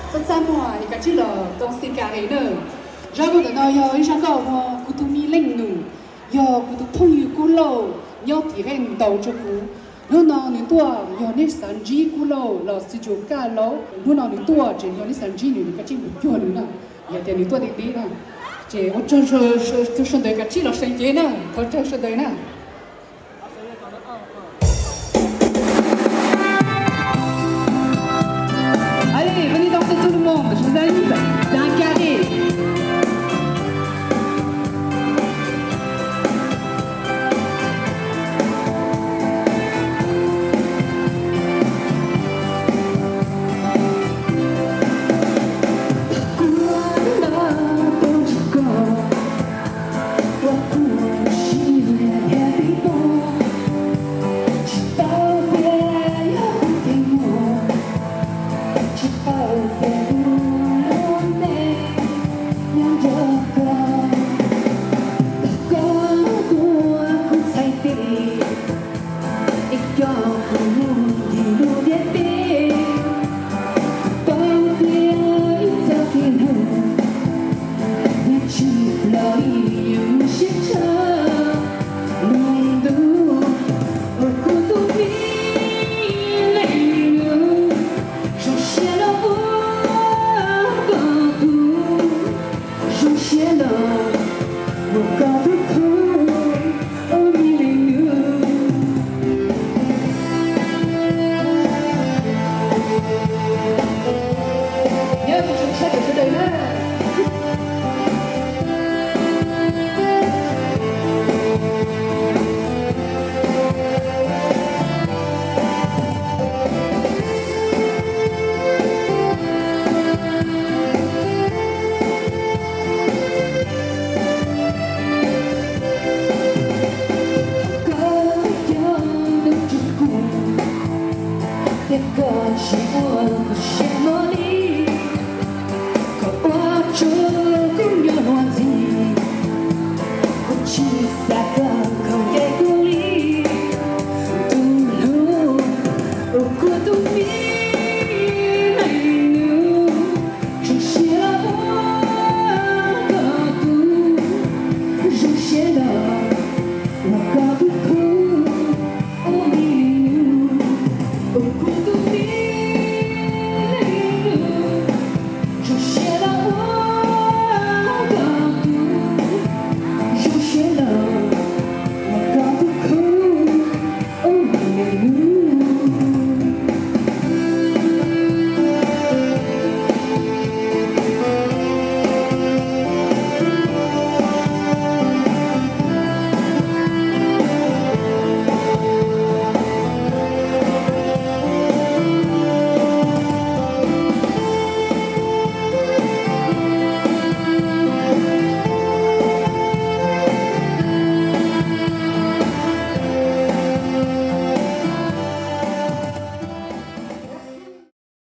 Txaj txaj muag es kav tsij los tau xi kas heev na. Zaj nkauj ntawm no yog ib zaj nkauj uas kuv tus me leej nus, yog kuv tus phooj ywg Kub Lauj nyob tim Hej ntaus rau kuv. Hnub no nws tuaj, yog nej xav ntsib Kub Lauj los xwm tsuas kaj lauj, hnub no nws tuaj ces yog nej xav ntsib nws, nws kav tsij mus cuag nws na. Yog tias nws tuaj tib tib na, ces ua tsaug rau sawv daws kav tsij los seev cev na, thov tsaug sawv daws na. Hais li, venid tau xwb tug lus mog, sawv daws ib txhij dab kaj li.